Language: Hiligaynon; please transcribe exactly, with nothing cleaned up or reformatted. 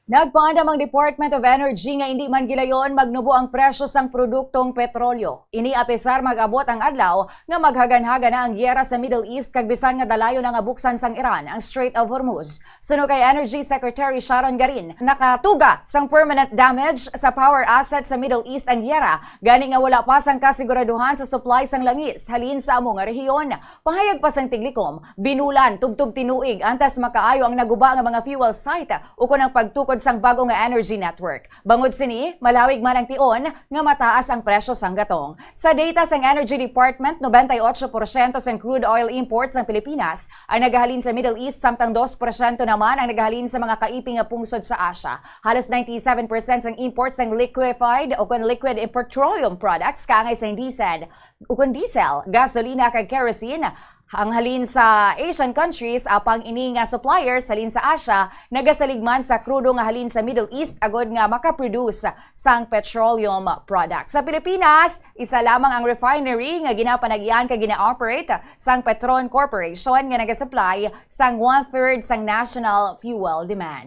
Nagpaandam ang Department of Energy nga indi man gilayon magnubo ang presyo sang produktong petrolyo. Ini apesar mag-abot ang adlaw nga maghaganhaga na ang giyera sa Middle East kag bisan nga dalayon na nga buksan sang Iran ang Strait of Hormuz. Suno kay Energy Secretary Sharon Garin, nakatuga sang permanent damage sa power asset sa Middle East ang giyera, gani nga wala pa sang kasiguraduhan sa supply sang langis halin sa amo nga rehiyon. Pahayag pa sang Tiglikom, binulan tubtob tinuig antes makaayo ang naguba nga mga fuel site ukon ang pagtukod sang bag-o nga energy network. Bangod sini, malawig man ang tion nga mataas ang presyo sang gatong. Sa data sang Energy Department, noventa y ocho porsyento sang crude oil imports sang Pilipinas ang nagahalin sa Middle East, samtang dos porsyento naman ang nagahalin sa mga kaiping nga pungsod sa Asia. Halos ninety-seven percent sang imports sang liquefied o kon liquid petroleum products, kaangay sang diesel, ukon diesel, gasolina kag kerosene, ang halin sa Asian countries, apang ini nga suppliers halin sa Asia nagasalig man sa krudo nga halin sa Middle East agod nga makaproduce sang petroleum products. Sa Pilipinas, isa lamang ang refinery nga ginapanag-ian kag gina-operate sang Petron Corporation nga nagasupply sang one-third sang national fuel demand.